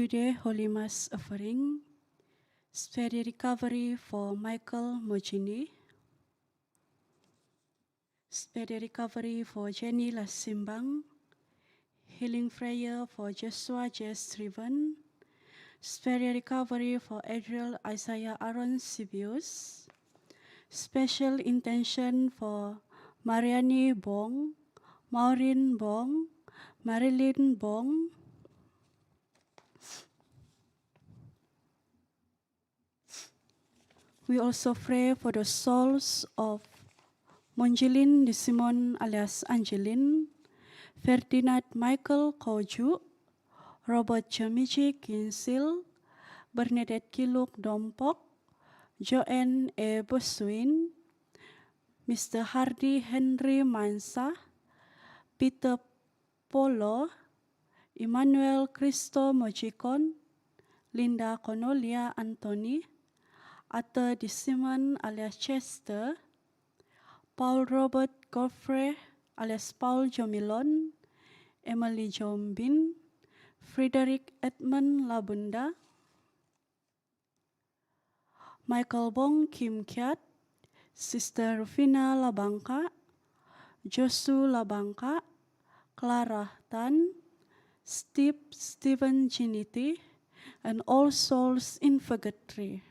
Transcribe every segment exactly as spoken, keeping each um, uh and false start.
Today, Holy Mass offering. Speedy recovery for Michael Mojini. Speedy recovery for Jenny Lasimbang. Healing prayer for Joshua J Striven. Speedy recovery for Adriel Isaiah Aaron Sibius. Special intention for Mariani Bong, Maureen Bong, Marilyn Bong. We also pray for the souls of Monjilin Disimon alias Angelin, Ferdinand Michael Koju, Robert Jamichi Kinsil, Bernadette Kiluk Dompok, Joanne E Bosuin, Mister Hardy Henry Mansa, Peter Polo, Emmanuel Christo Mojikon, Linda Cornelia Anthony, Arthur Disimon alias Chester, Paul Robert Godfrey alias Paul Jomilon, Emily Jombin, Frederick Edmund Labunda, Michael Bong Kim Kiat, Sister Rufina Labangka, Josu Labangka, Clara Tan, Steve Stephen Chiniti, and all souls in purgatory.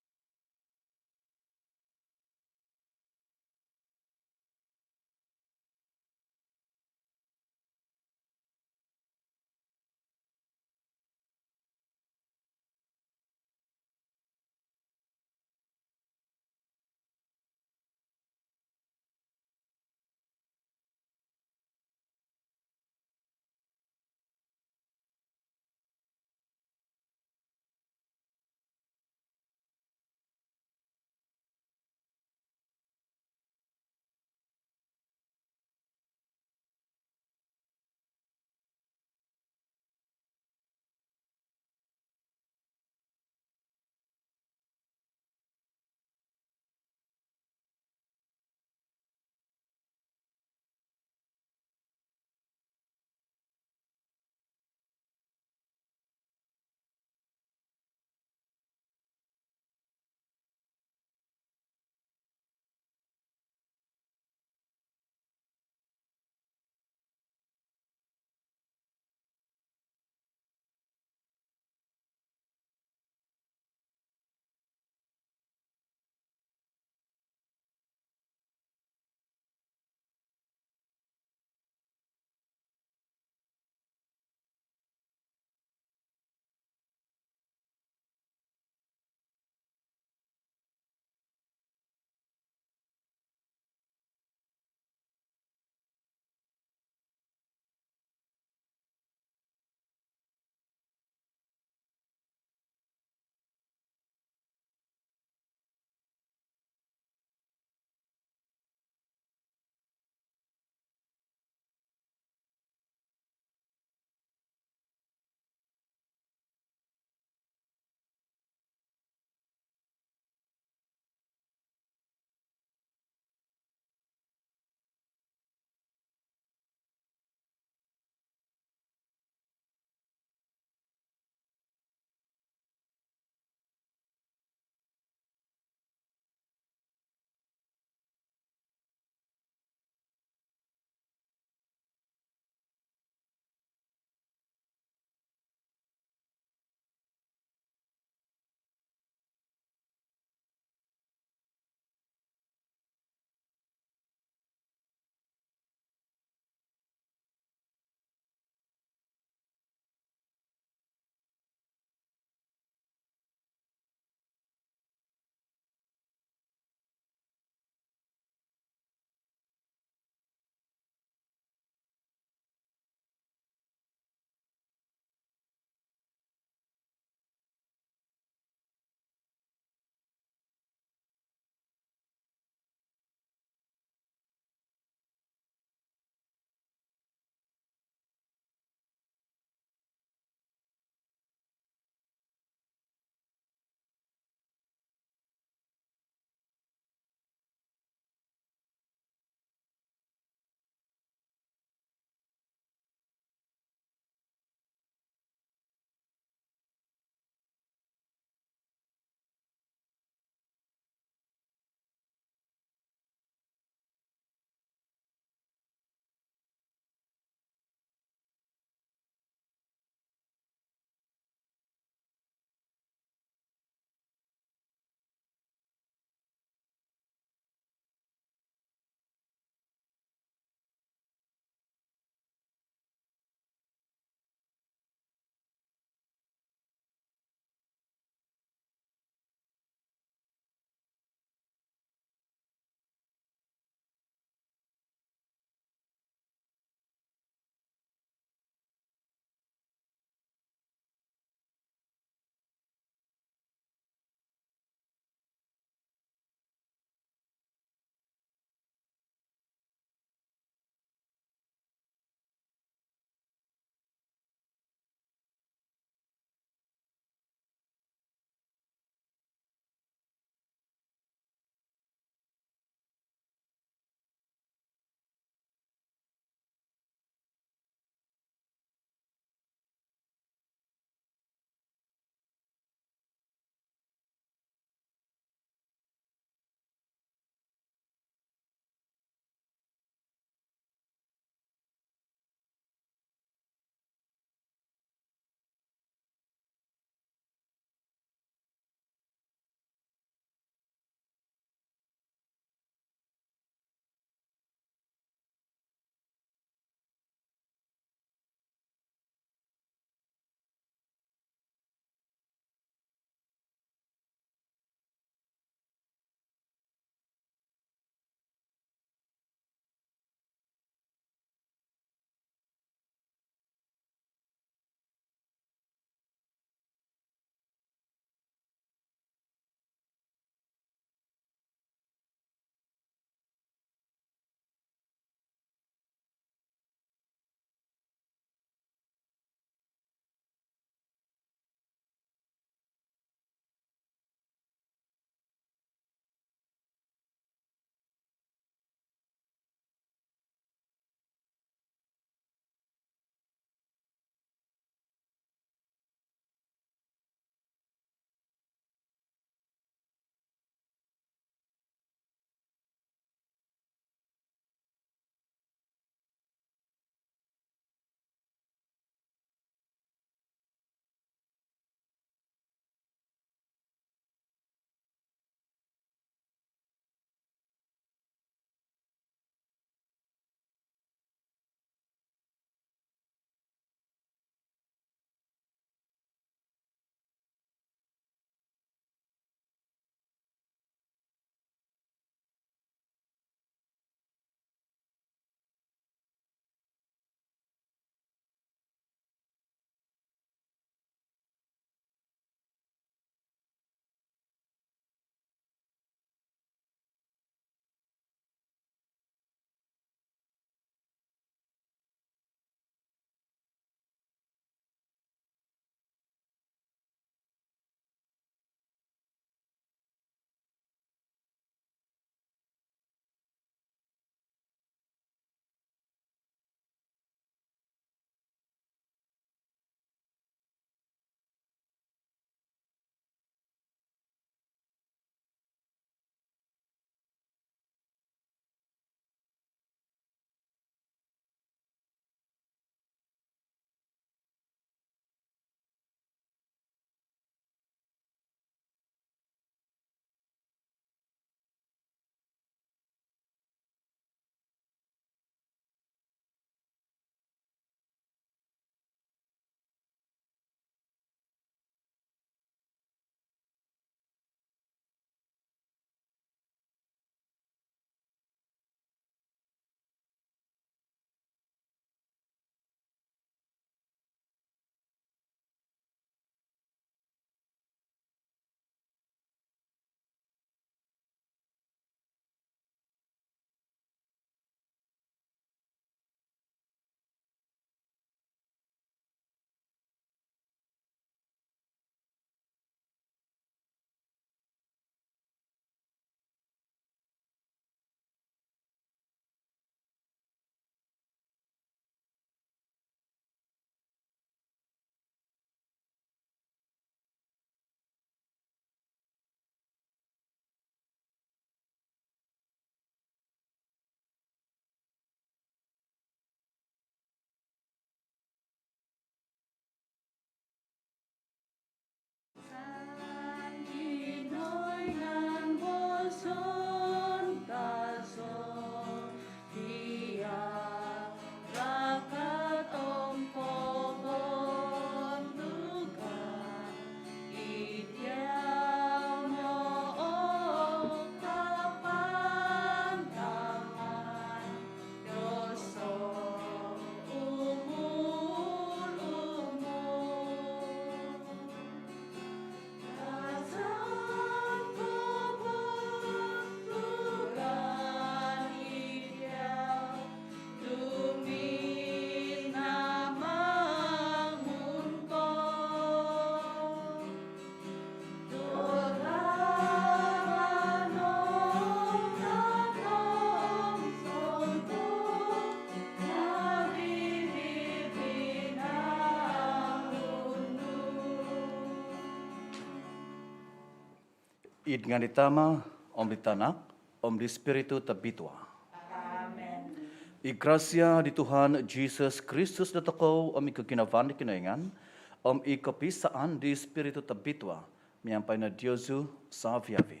Id ngaan di Tama, om di Tanak, om di Spiritu Tobitua. Amen. I grasia di Tuhan Jisus Kristus dotokou, om i koginavaan di Kinoingan, om i kopisaan di Spiritu Tobitua, miampai no diozu saviavi.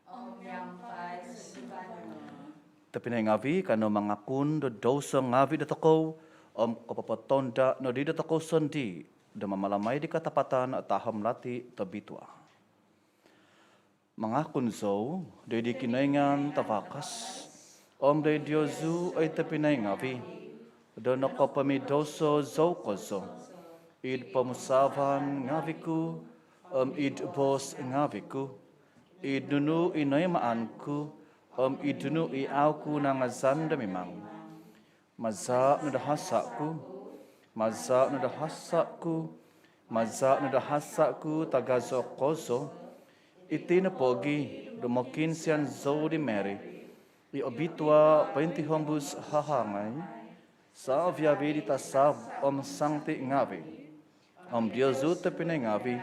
Om miampai sunduan nu. Tobpinai ngavi, kanou mangakun do douso ngavi dotokou, om kopopotonda nodi dotokou sondii do mamalamai di katapatan tahom lati tobitua. Mangakun zou doid di Kinoingan Tavakas, om doid diozu oi tobpinai ngavi, do nokopomidouso zou kozo, id pomusaavan ngavi ku, om id boos ngavi ku, id nunu i noimaan ku, om id nunu i au ku nangazan do mimang. Maza no do hasa ku, maza no do hasa ku, maza no do hasa ku tagazo kozo. Iti no pogi do mokiinsian zou di Mary i obitua pointihombus hahangai, saviavi di tasab om sangti ngavi, om diozu tobpinai ngavi,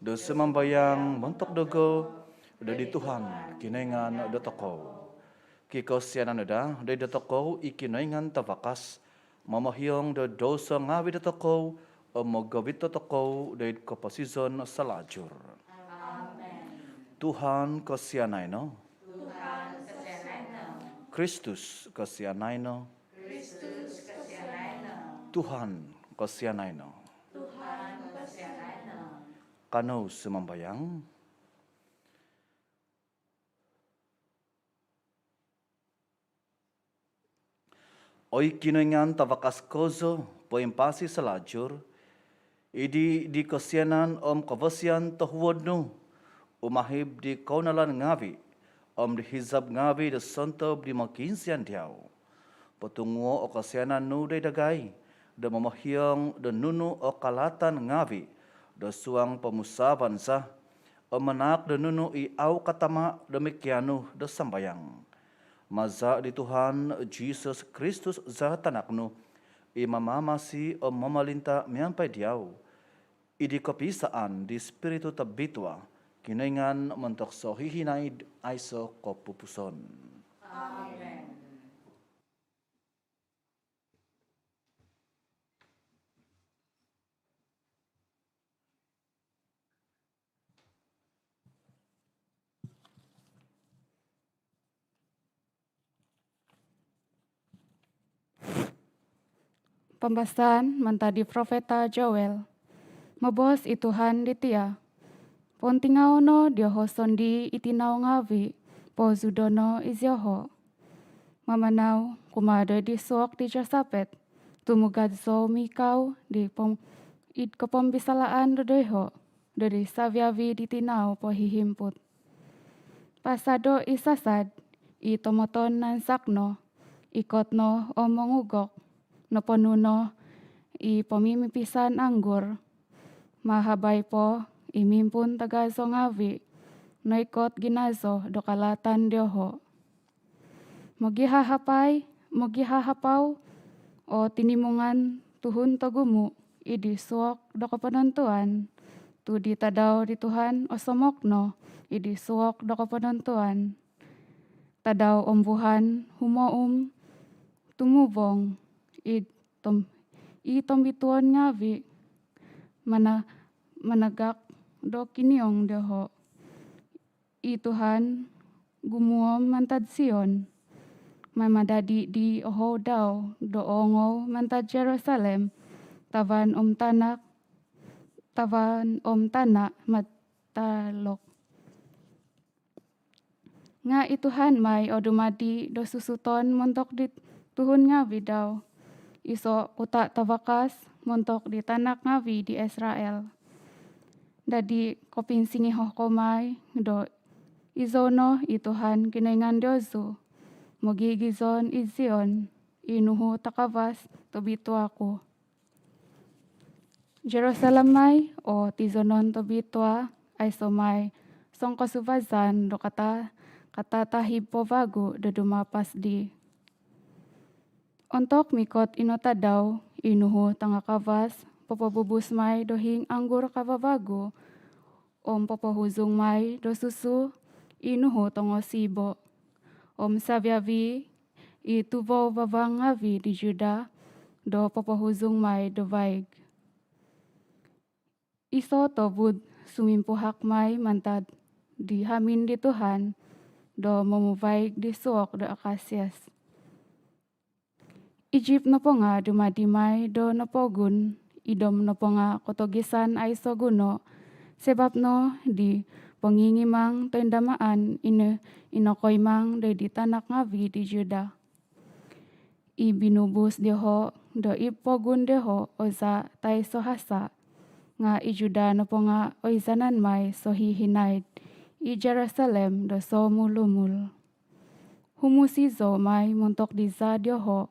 do sumambayang montok dogo doid di Tuhan Kinoingan dotokou. Kikosianan no daa doid dotokou i Kinoingan Tavakas, momohiong do douso ngavi dotokou, om mogovit dotokou doid koposizon salajur. Amen. Tuhan kosianai no. Tuhan kosianai no. Kristus kosianai no. Kristus kosianai no. Tuhan kosianai no. Tuhan kosianai no. Kanou sumambayang. Oi Kinoingan Tavakas kozo, poimpasi salajur, id di kosianan om kavasian tohuod nu, umahib di kounalan ngavi, om di hizab ngavi do sontob di mokiinsian diau. Potunguo o kosianan nu doid dagai, do momohiong do nunu o kalaatan ngavi, do suang pomusaavan za, om manaak do nunu i au katama do mikianu do sambayang. Maza di Tuhan Jisus Kristus za Tanak nu, i mamamasi om momolinta miampai diau, id di kopisaan di Spiritu Tobitua, Kinoingan montok sohihinaid aiso kopupuson. Amen. Pambasaan mantad di profeta Joel. Moboos i Tuhan diti, pontingao no dioho sondii i tinau ngavi, pozudo no izioho. Mamanau kumaa doid di suok di Josapet, tumugad zou mikau di pom-, id kopombisalaan do doiho, doid saviavi di tinau pohihimput. Pasado i sasad, i tomoton nansak no, ikot no om mongugok, noponu no i pomimipisan anggur. Mahabai po i mimpun tagazo ngavi, noikot ginazo do kalaatan dioho. Mogihahapai, mogihahapau o tinimungan tuhun togumu id di suok do koponontuan, tu di tadau di Tuhan osomok no id di suok do koponontuan. Tadau om vuhan humoum tumuvong i tom-, i tombituon ngavi, mana-, managak do kiniong dioho. I Tuhan gumuom mantad Sion, mamadadi di ohou dau do oongou mantad Jerusalem, tavan om tana, tavan om tana matalok. Nga i Tuhan mai o dumadi do susuton montok di tuhun ngavi dau, iso kuta tavakas montok di tanak ngavi di Israel. Dadi kopinsingiho kou mai do izou no i Tuhan Kinoingan diozu, mogigizon id Sion i nuhu takavas tobitua ku. Jerusalem mai o tizonon tobitua, aiso mai songkosuvazan do kata, katatahib po vagu do dumapas di. Ontok mikot ino tadau, i nuhu tangakavas popobubus mai do hiing anggur kavavagu om popohuzung mai do susu i nuhu tongosibo, om savi-avi i tuvou vavang ngavi di Judah do popohuzung mai do vaig. Iso tovud sumimpuhak mai mantad di hamin di Tuhan do momuvaig di suok do akasias. Ijip nopo nga dumadi mai do nopogun, id om nopo nga kotogisan aiso guno, sabap no di pongingimang toindamaan ino, i nokoimang do di tanak ngavi di Judah. I binubus dioho do id pogun dioho oza taiso hasa, nga i Judah nopo nga oizanan mai sohihinaid, i Jerusalem do somulumul. Humusizo mai montok di zaa dioho,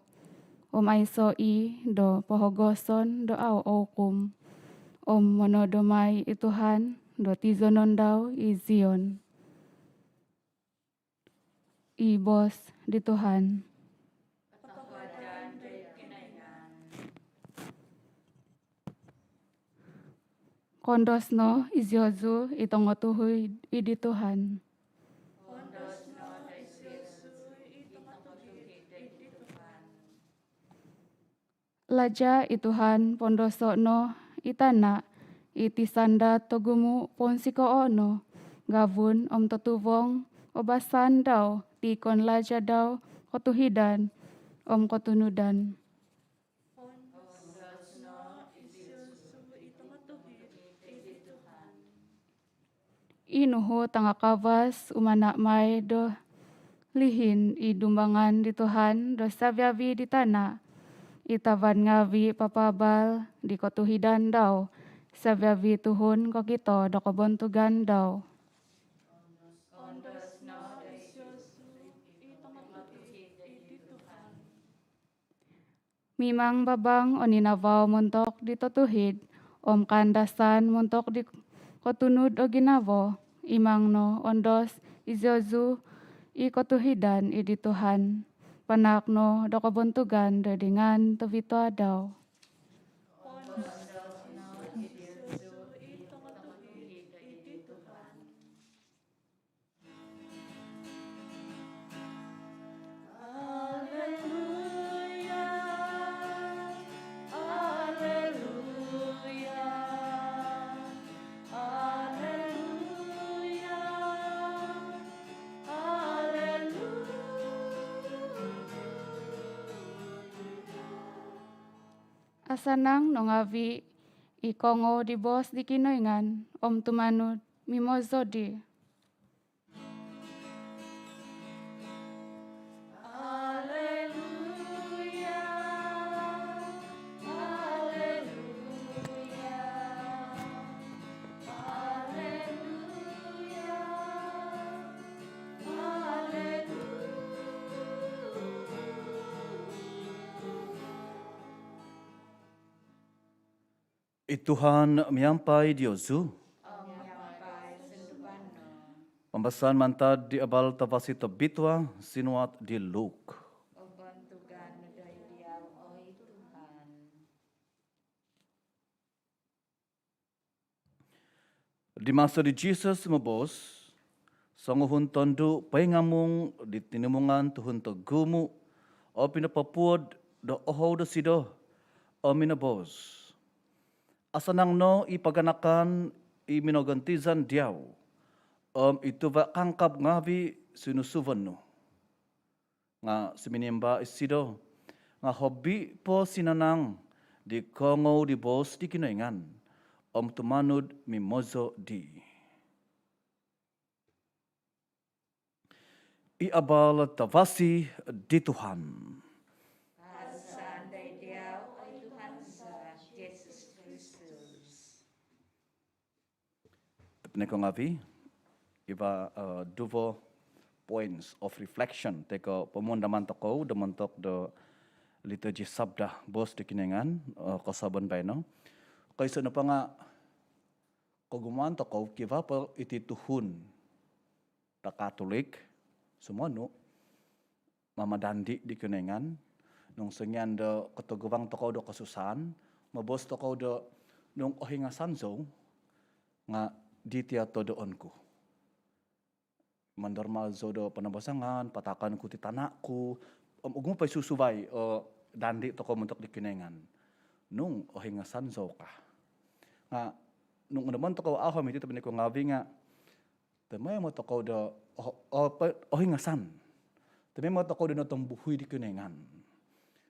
om aiso i do pohogoson do au oukum, om monodo mai i Tuhan do tizonon dau i Zion. I boos di Tuhan. Koondos no iziozu i tongotuhid id di Tuhan. Laja i Tuhan poondoso no i tana, i tisan dot togumu pounsikoo no, gavun om totuvong, obasan dau tikon laja dau kotuhidan om kotunudan. I nuhu tangakavas umana mai do lihin i dumbangan di Tuhan do savi-avi di tana, i tavan ngavi papaabal di kotuhidan dau, savi-avi tuhun kokito do kobontugan dau. Mimang babang o ninavau montok di totuhid, om kaandasan montok di kotunud o ginavo. Imang no oondos iziozu i kotuhidan id di Tuhan, panaak no do kobontugan do di ngaan tobitua dau. Asanang no ngavi i kongou di boos di Kinoingan om tumanud mimozo di. I Tuhan miampai diozu. Pambasaan mantad di Abal Tavasi Tobitua sinuat di Luke. Di maso di Jisus moboos, songuhun tondu poingamung di tinimungan tuhun togumu o pinopopuod do ohou dosido, o minoboos, "Asanang no i paganakan i minogontizan diau, om i tuva kangkab ngavi sinusuvon nu." Nga suminimba isido, nga hobi po sinanang di kongou di boos di Kinoingan, om tumanud mimozo di. I Abal Tavasi di Tuhan. Tobpinai ngavi, iva, eh, duvo points of reflection toi ko pomundaman tokou do montok do liturgi sabda boos do Kinoingan, eh, kosuabon baino. Koiso nopo nga kogumuan tokou kiva po iti tuhun do Katolik, sumonu mamadandi di Kinoingan, nung songian do kotoguvang tokou do kosusaan, moboos tokou do nung ohingasan zou nga di tia todoon ku. Mandarma zou do panambasangan, patakan ku ti tana' ku, om ogumu' po i susuvai o dandi' tokou montok di Kinoingan. Nung ohingasan zou ka. Nga' nung ondomon tokou ahom iti tobpinai ku ngavi' nga' tomoimo tokou do oh, oh, ohingasan. Tomoimo tokou do notombuhui di Kinoingan.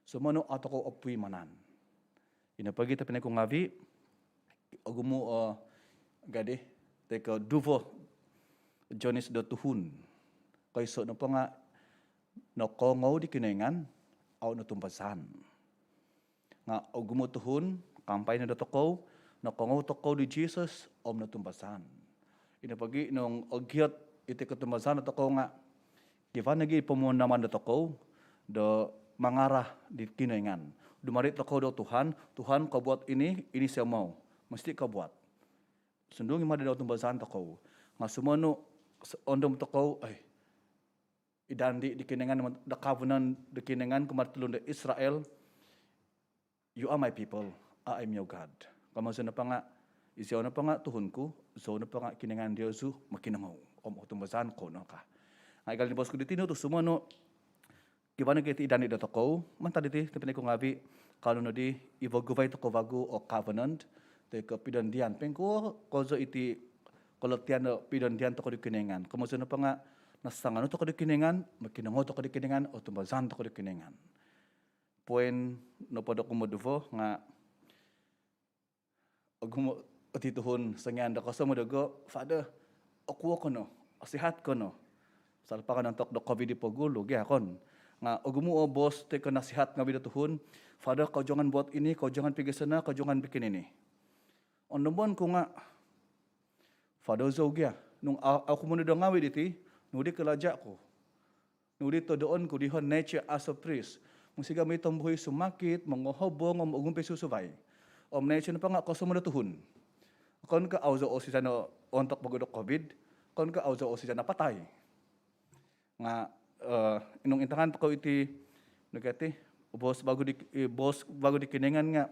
Sumonu au tokou opuimanan. Ino pogi tobpinai ku ngavi', ogumu' o gadi toi ko' duvo jenis do tuhun. Koiso' nopo nga' nokoongou di Kinoingan, au notumbazaan. Nga' ogumu' tuhun, kaampai no dotokou, nokoongou tokou di Jisus om notumbazaan. Ino pogi nung ogiot iti kotumbazaan dotokou nga' kivaa nogi' pomuhanaman dotokou do mangarah di Kinoingan. Dumadi' tokou do Tuhan, Tuhan, kau buat ini, ini saya mau. Mesti kau buat. Sundung i' ma do tumbazaan tokou. Nga' sumonu, ondom tokou, ai, i dandi' di Kinoingan, do covenant di Kinoingan kumaa di tulun do Israel, "You are my people, I am your God." Komozon nopo nga', "Izou nopo nga' tuhun ku, zou nopo nga' Kinoingan diozu, mokinongou om otumbazaan kou no," ka. Nga' i gali ni boos ku di tinu tu sumonu, kivaa nogi' iti i dandi' dotokou, mantad diti tobpinai ku ngavi', kanou nodi ivoguvai tokou vagu o covenant, toi ko' pidondian. Poingkuo kozo iti kolotian do pidondian tokou di Kinoingan. Komozon nopo nga' nasanganu tokou di Kinoingan, mokinongou tokou di Kinoingan, otumbazaan tokou di Kinoingan. Poin nopo do kumoduvo nga' ogumu' oti tuhun songian do kosomo dogo, "Father, okuo ko no, osihat ko no." Pasal po nga' nontok do covid di pogulu gia kon. Nga' ogumu' o boos toi ko' nasihat ngavi' do tuhun, "Father, kau jangan buat ini, kau jangan pergi sana, kau jangan bikin ini." Ondomon ku nga', "Father, zou gia, nung au, au ku monodo ngavi' diti, nunu di kalaja' ku? Nunu di todoon ku diho nature as a priest? Mesti kami tombuhui sumakit, mongohobong om ogumpi susuvai." Om nature nopo nga' kosomo do tuhun. Okon ko' au zou osizan ontok pogi do covid, okon ko' au zou osizan napatai. Nga' nung intangan tokou iti, nu kati, boos vagu di, boos vagu di Kinoingan nga',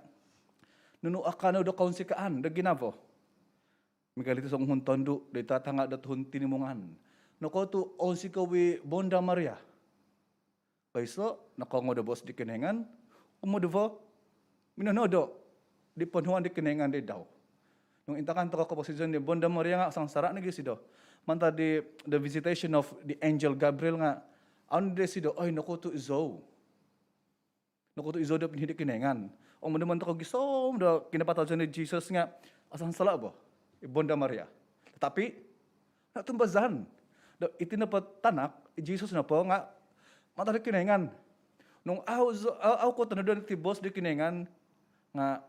"Nunu akaanu do kounsikaan do ginavo?" Miagal iti songuhun tondu' di tatanga' do tuhun tinimungan. Nokuo tu' ounsikou i Bonda Maria? Koiso', nokoongou do boos di Kinoingan. Kumoduvo, minonodo' di ponuhuan di Kinoingan di dau. Nung intangan tokou koposizon di Bonda Maria nga' asansala' nogi' isido. Mantad di The Visitation of the Angel Gabriel nga' au nodi isido, "Oi, nokuo tu' izou? Nokuo tu' izou do pinihi' di Kinoingan?" Om ondomon tokou gisom do kinapatazon di Jisus nga' asansala' bo i Bonda Maria. Tetapi notumbazaan do iti nopo tanak, i Jisus nopo nga' mantad di Kinoingan. Nung au zou, au, au kou tonodon iti boos di Kinoingan nga',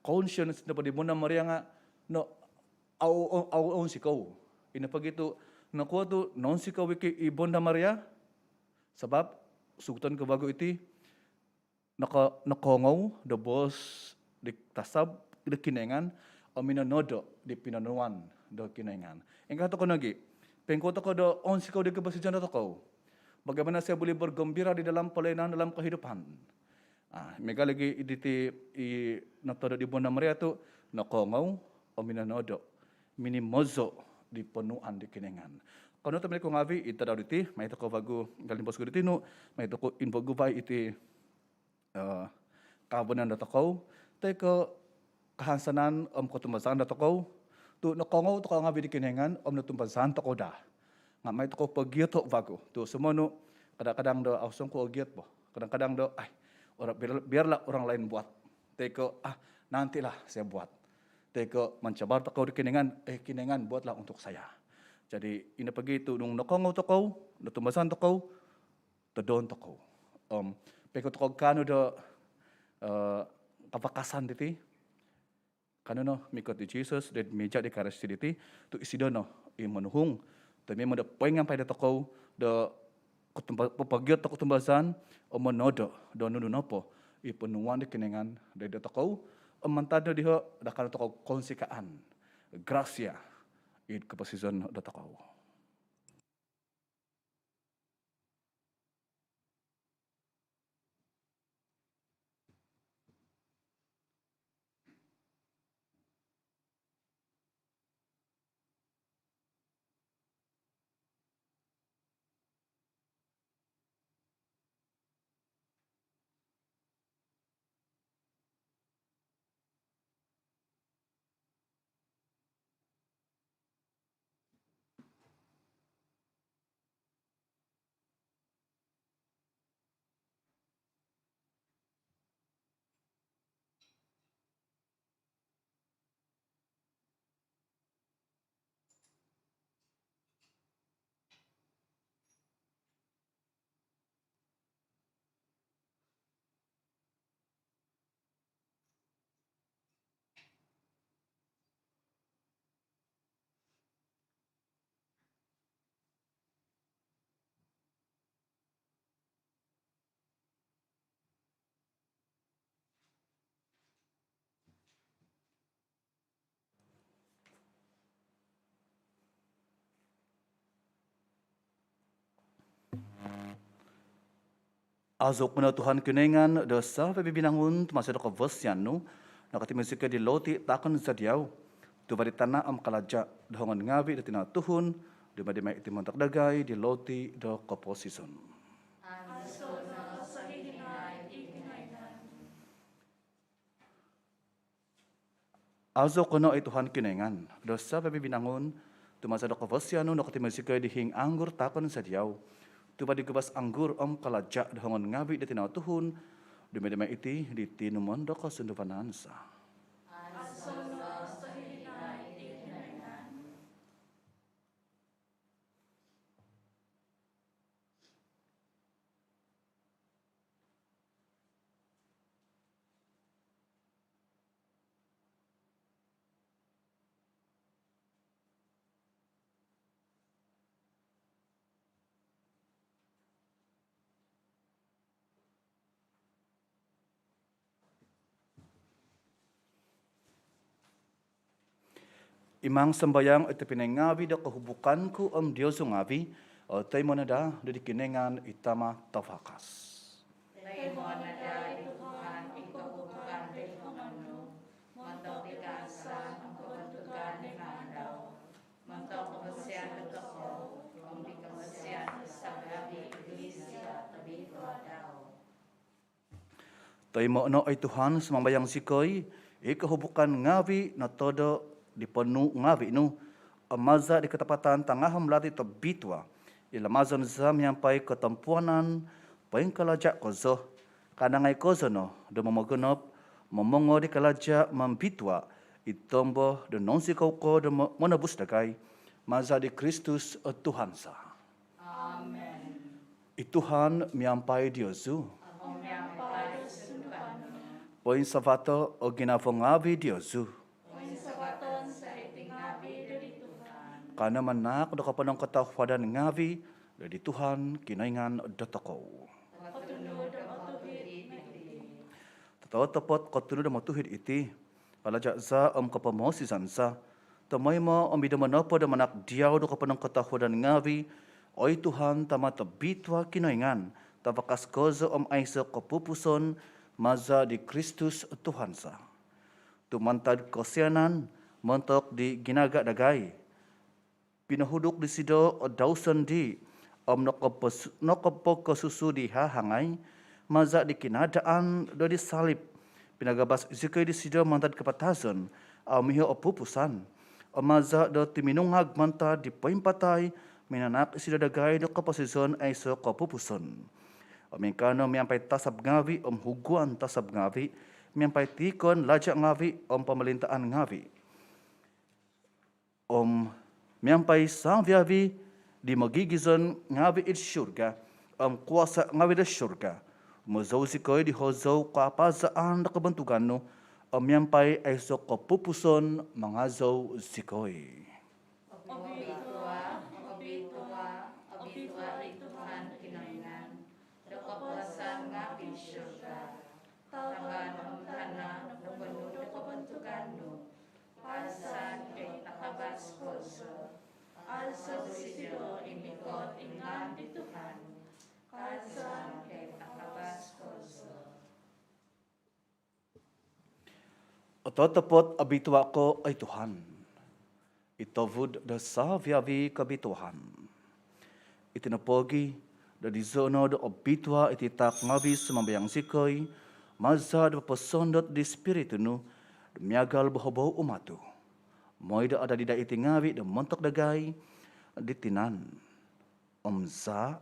conscience nopo di Bonda Maria nga' no, au, au, au ounsikou. Ino pogi tu', nokuo tu' nounsikou i ki, i Bonda Maria? Sabap suguton ku vagu iti, noko, nokoongou do boos di tasab di Kinoingan om minonodo' di pinonuhuan do Kinoingan. Ingkaa tokou nogi', poingkuo tokou do ounsikou di koposizon dotokou? Bagaimana saya boleh bergembira di dalam pelayanan dalam kehidupan? Miagal nogi' diti i notodo' di Bonda Maria tu' nokoongou om minonodo', minimozo' di ponuhuan di Kinoingan. Kanou tobpinai ku ngavi', id tadau diti, mai tokou vagu, gali ni boos ku di tinu, mai tokou invoguvai iti kaabonangan dotokou toi ko' kahansanan om kotumbazaan dotokou tu' nokoongou tokou ngavi' di Kinoingan om notumbazaan tokou daa. Nga' mai tokou pogioto' vagu tu' sumonu, kadang-kadang do au songkuo ogiot bo. Kadang-kadang do, "Ai, ora, biar, biarlah orang lain buat." Toi ko', "Ah, nantilah saya buat." Toi ko' mancabar tokou di Kinoingan, "Eh, Kinoingan, buatlah untuk saya." Jadi ino pogi tu' nung nokoongou tokou, notumbazaan tokou, todoon tokou. Om poingkuo tokou kaanu do kapakasan diti, kanou no mikot di Jisus doid mija di Ekaristi diti tu' isido no i monuhung. Tomoimo do poingampai dotokou do kotumba, popogiot do kotumbazaan om monodo' do nunu nopo i ponuhuan di Kinoingan doid dotokou. Om mantad no diho' do kaanu tokou kounsikaan grasia id koposizon dotokou. Aazou ko no Tuhan Kinoingan do savi-avi binangun, tu maza do kavasian nu nokotimo zikoi di loti taakon za diau, tuva' di tana' om kalaja' do hongon ngaavi' do tinau tuhun, dumadi mai iti montok dagai di loti do koposizon. Aazou no sohihinaid i Kinoingan. Aazou ko no oi Tuhan Kinoingan do savi-avi binangun, tu maza do kavasian nu nokotimo zikoi di hiing anggur taakon za diau, tuva' di guvas anggur om kalaja' do hongon ngaavi' do tinau tuhun, dumadi mai iti di tinumon do kosunduvanan za. Aazou no sohihinaid i Kinoingan. Imang sambayang oi tobpinai ngaavi' do kohubukan ku om diozu ngaavi' otoimo no daa do di Kinoingan i Tama' Tavakas. Toimo no daa di Tuhan i kohubukan doid hongon nu, montok di kaansan om kobontugan di ngaan dau, montok kavasian dotokou om di kavasian do savi-avi Iglisia tobitua dau. Toimo no oi Tuhan, sumambayang zikoi, i kohubukan ngaavi' notodo' di ponuu' ngaavi' nu, om maza' di katapatan tangahom lati tobitua i lamazon za miampai kotompuanan, poingkalaja' kozo, kanangai kozo no do momogonop momongo di kalaja' mombitua i tombo do nounsikou ko do mo- monobus dagai, maza' di Kristus o Tuhan za. Amen. I Tuhan miampai diozu. Om miampai sunduvan nu. Poinsavato' o ginavo ngaavi' diozu. Poinsavaton za iti ngaavi' do di Tuhan. Kanou manaak do koponongkotohuadan ngaavi' do di Tuhan Kinoingan dotokou. Kotunud om otuhid iti. Totopot kotunud om otuhid iti, kalaja' za om kopomoosizan za, tomoimo om id nombo nopo do manaak diau do koponongkotohuadan ngaavi', oi Tuhan, Tama' tobitua Kinoingan, tavakas kozo om aiso' kopupuson, maza' di Kristus Tuhan za. Tu' mantad kosianan montok di ginaga' dagai, pinohuduk disido o dau sondii' om nokopos- nokopogkosusu di hahangai, maza' di kinaadaan do di salib pinagabas zikoi disido mantad kapatazon au miho' o pupusan, om maza' do tuminungag mantad di poimpatai minanaak isido dagai do koposizon aiso' kopupuson. Om ingkaa no miampai tasab ngaavi' om huguan tasab ngaavi', miampai tiikon laja' ngaavi' om pomolintaan ngaavi', om miampai savi-avi di mogigizon ngaavi' id surga om kuasa' ngaavi' do surga, humozou zikoi di hozou kaapazaan do kobontugan nu, om miampai aiso' kopupuson mangazou zikoi. Obitua, obitua, obitua i Tuhan Kinoingan do kokuasaan ngaavi'. Surga, tavan om tana' noponu' do kobontugan nu. Kaansan koi takavas kozo. Aazou isido i mikot id ngaan di Tuhan. Kaansan koi takavas kozo. Ototopot obitua' ko, oi Tuhan, i tovud do savi-avi kobituaan. Iti nopo gi' do dizo no do obitua' iti taak ngaavi', sumambayang zikoi, maza' do poposondot di Spiritu nu do miagal bohobou umatu', moi do adadi daa iti ngaavi' do montok dagai di tinan om zaa'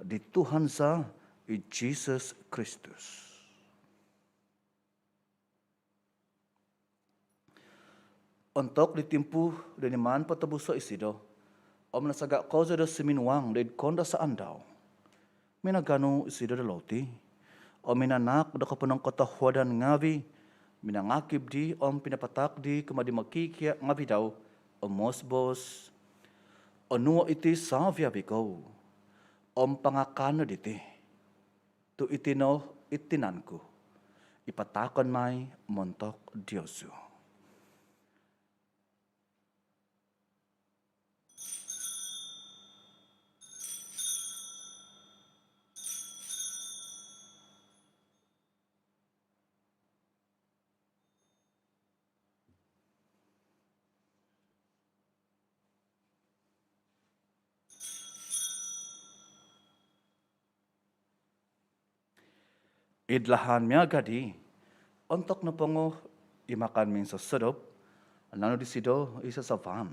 di Tuhan za, i Jisus Kristus. Ontok di timpu do niman potobuso' isido om nasaga' kozo do suminuang do id koundasaan dau, minaganu isido do loti om minanaak do koponongkotohuadan ngaavi', minangakib dii om pinapataak dii kumaa di mokikia' ngaavi' dau om moos-boos: Onuo' iti savi-avi kou om pangakan no diti, tu' iti no i tinan ku i pataakon mai montok diozu. Id lahan miaga' di, ontok nopongo i makan minsosodop, nanu disido i sasavan.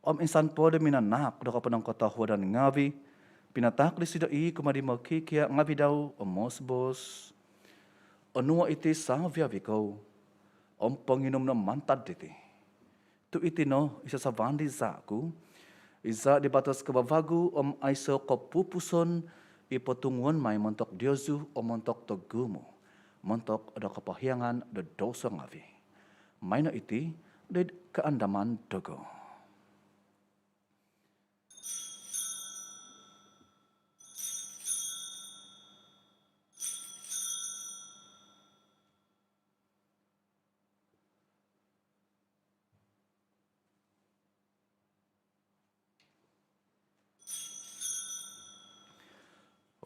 Om insan po do minanaak do koponongkotohuadan ngavi', pinataak disido i kumaa di mokikia' ngavi' dau om mosbos, onuo' iti savi-avi kou, om ponginum no mantad diti. Tu' iti no i sasavan di zaa' ku, i zaa' di batos kavavagu om aiso' kopupuson, i potunguon mai montok diozu om montok togumu', montok do kopohiangan do douso ngavi'. Maino iti do id kaandaman dogo.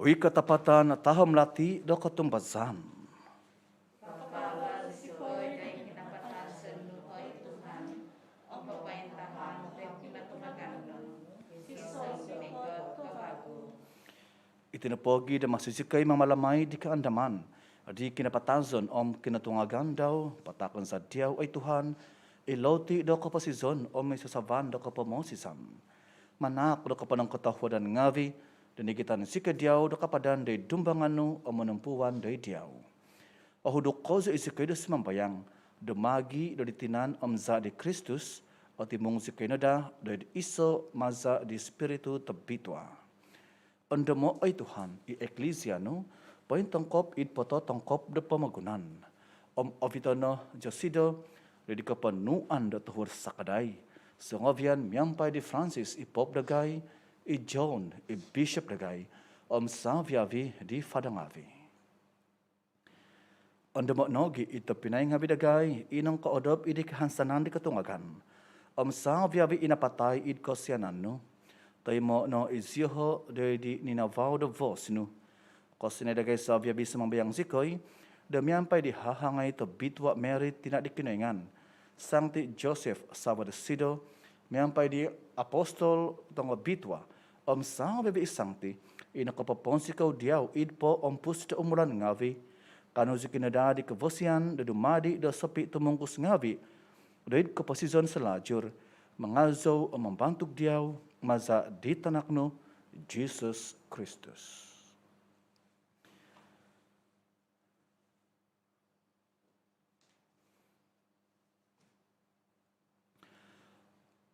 Ui katapatan tahom lati do kotumbazaan. Papabal zikoi doid kinapatazon nu, oi Tuhan, om papaintahan doid kinotungagan nu, gisom mikot kavagu. Iti nopogi' do maso zikoi mamalamai di kaandaman di kinapatazon om kinotungagan dau, pataakon za diau, oi Tuhan, i loti do koposizon om i sasavan do kopomosizan. Manaak do koponongkotohuadan ngavi' do nigitan zikoi diau do kapadan doid dumbangan nu om monompuan doid diau. Ohuduk kozo i zikoi do sumambayang do maagi' do di tinan om zaa' di Kristus, otimung zikoi no daa doid iso' maza' di Spiritu Tobitua. Ondomo', oi Tuhan, i Eklisia nu pointongkop id pototongkop do pomogunan, om ovito' no dosido doid koponuan do tohuod sakadai songovian miampai di Francis i Pop dagai, i John i Bishop dagai, om savi-avi di fada ngavi'. Ondomo' nogi' i tobpinai ngavi' dagai i nongkoodop id kahansanan di kotungagan, om savi-avi i napatai id kosianan nu. Toimo' no i zioho' doid ninavau do vos nu. Kosianai dagai savi-avi, sumambayang zikoi do miampai di hahangai tobitua Mary, tina' di Kinoingan, Sangti Joseph savo dosido, miampai di apostol tongobitua om savi-avi i sangti i nokopoponsikou diau id poompus do umulan ngavi', kaanu zikoi no daa di kovosian do dumadi' do sopitumungkus ngavi' doid koposizon salajur, mangazou om mambantug diau maza' di Tanak nu, Jisus Kristus.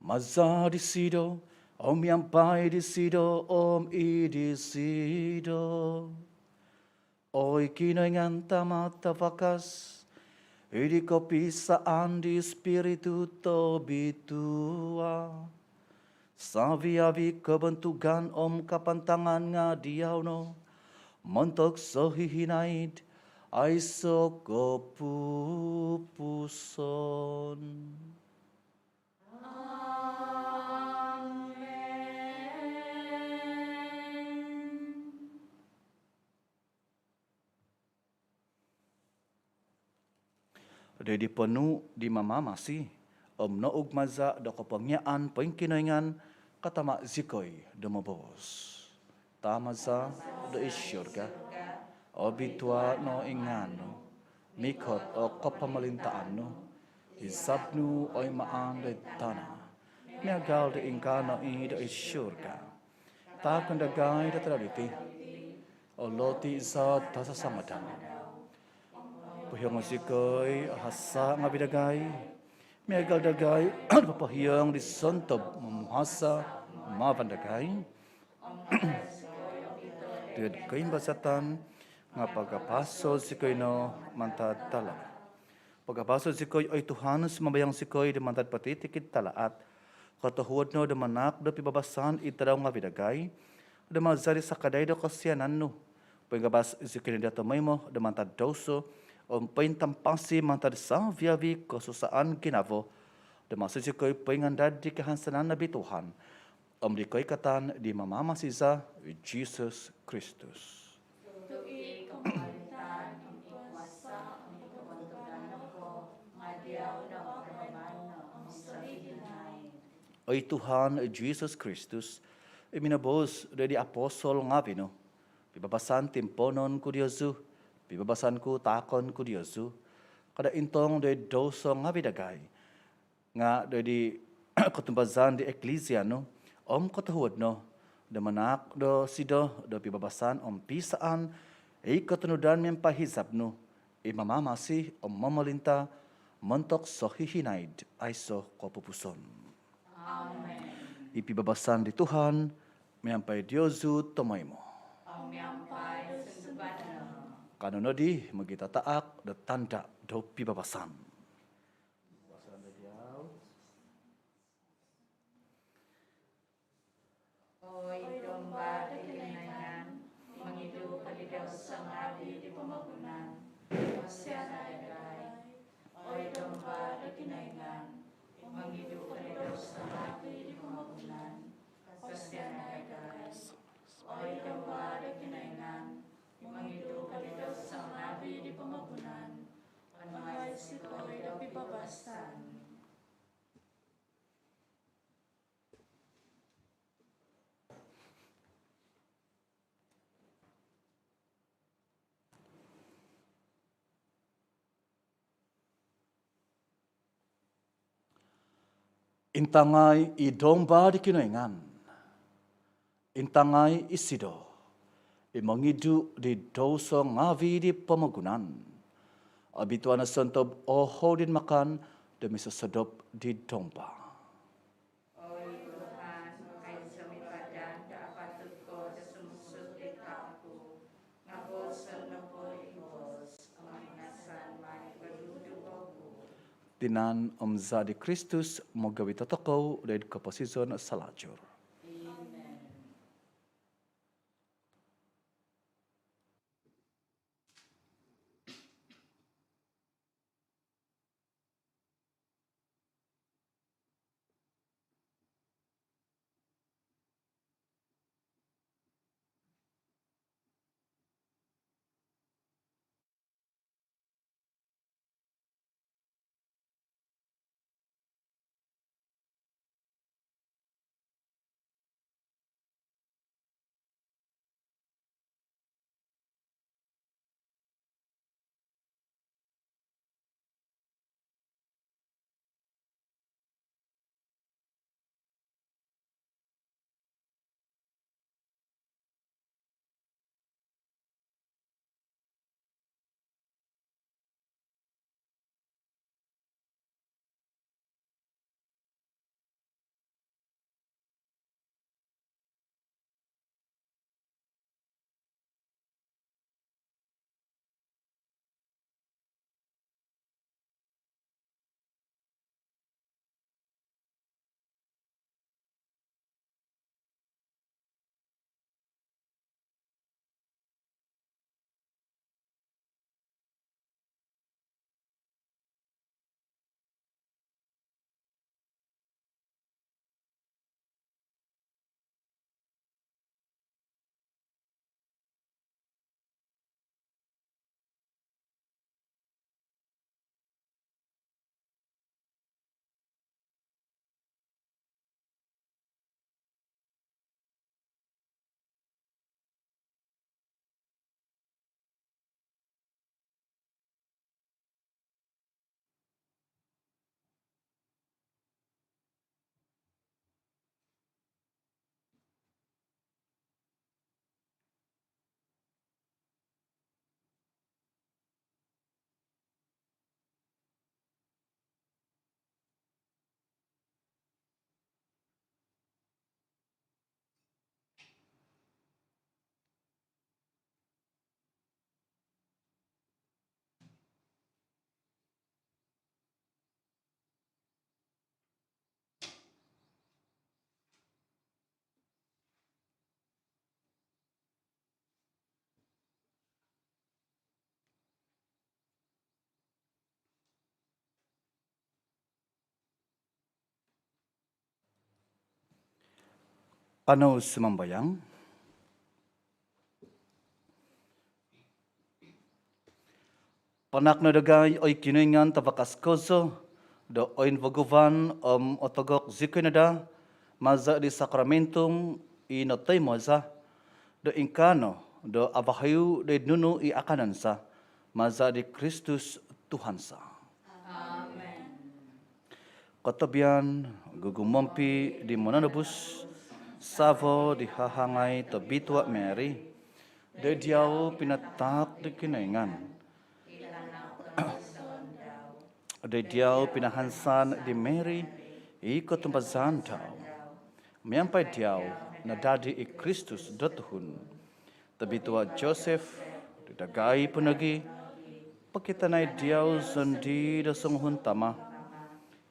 Maza' disido, om miampai disido, om id disido, oi Kinoingan Tama Tavakas, id kopisaan di Spiritu Tobitua, savi-avi kobontugan om kapantangan nga diau no, montok sohihinaid aiso' kopupuson. Amen. Doid di ponuu' di Mamamasi om noug maza' do kopongiaan poingkinoingan, katama' zikoi do moboos: Tama za do id surga, obitua' no i ngaan nu, mikot o kopomolintaan nu, izab nu oi maan do id tana' miagal do ingkaa no i do id surga. Taakon dagai do tadau diti o loti za do sasangadau. Pohiongo' zikoi o hasa' ngavi' dagai, miagal dagai do popohiong di sontob momuhasa' mavan dagai. Doid koimbazatan nga pagapaso' zikoi no mantad talaat. Pagapaso' zikoi, oi Tuhan, sumambayang zikoi, do mantad potitikid talaat. Kotohuod no do manaak do pibabasan id tadau ngavi' dagai, do maza' di sakadai do kosianan nu, poingabas zikoi no daa tomoimo do mantad douso om pointampasi mantad savi-avi kosusaan ginavo, do maso zikoi poingandad di kahansanan obitua om di koikatan di Mamamasi za, Jisus Kristus. Tu i kopomolintaan om i kuasa om i kobontugan nopo nga diau no, om sohihinaid. Oi Tuhan Jisus Kristus, i minoboos doid di apostol ngavi' nu, pibabasan timponon ku diozu, Pibabasan ku taakon ku diozu, kada intong doid douso ngaavi' dagai, nga' doid di kotumbazaan di Eklisia nu om kotohuod no, do manaak dosido do pibabasan om piisaan i kotonudan miampai hizab nu, i mamamasi om momolinta' montok sohihinaid aiso' kopupuson. Amen. I pibabasan di Tuhan miampai diozu tomoimo. Om miampai sunduvan nu. Kanou nodi mogitataak do tanda' do pibabasan. Oi Domba do Kinoingan, mongidu ko di douso ngaavi' di pomogunan, kosianai dagai. Oi Domba do Kinoingan, mongidu ko di douso ngaavi' di pomogunan, kosianai dagai. Oi Domba do Kinoingan, mongidu ko di douso ngaavi' di pomogunan, onuai zikoi do pibabasan. Intangai i Domba di Kinoingan. Intangai isido i mongidu di douso ngaavi' di pomogunan. Obituanan sontob ohoudin makan do misosodop di Domba. Oi Tuhan, aiso mipadan do apatut ko do sumuang id hamin ku, nga' boos no po i boos om ingasan mai i koduduvo ku. Tinan om zaa di Kristus mogovit dotokou doid koposizon salajur. Amen. Kanou sumambayang. Panaak no dagai, oi Kinoingan Tavakas kozo, do oinvaguvan om otogok zikoi no daa maza di sakramentum i notoimo za, do ingkaa no do avahiu doid nunu i akanon za, Maza di Kristus Tuhan za. Kotobian gugumompi di Mononobus, savo di hahangai tobitua Mary, doid diau pinataak di Kinoingan. Doid diau pinahansan di Mary i kotumbazaan dau. Miampai diau nadadi i Kristus do tuhun. Tobitua Joseph, di dagai po nogi, pokitanai diau sondii do songuhun tama.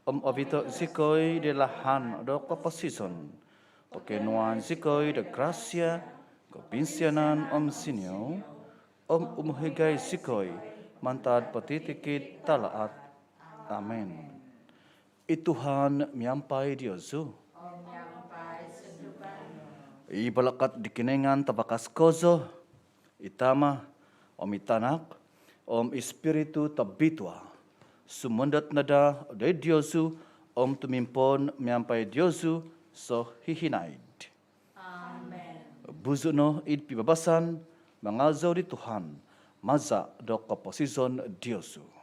Om ovito zikoi di lahan do koposizon. Pokionuan zikoi do grasia, kobinsianan om siniou, om umohigai zikoi mantad potitikid talaat. Amen. I Tuhan miampai diozu. I balakat di Kinoingan tabakas kozo, i Tama, om i Tanak, om i Spiritu Tobitua, sumondot no daa doid diozu, om tumimpoon miampai diozu sohihinaid. Amen. Buzu no id pibabasan, mangazou di Tuhan, maza do koposizon diozu.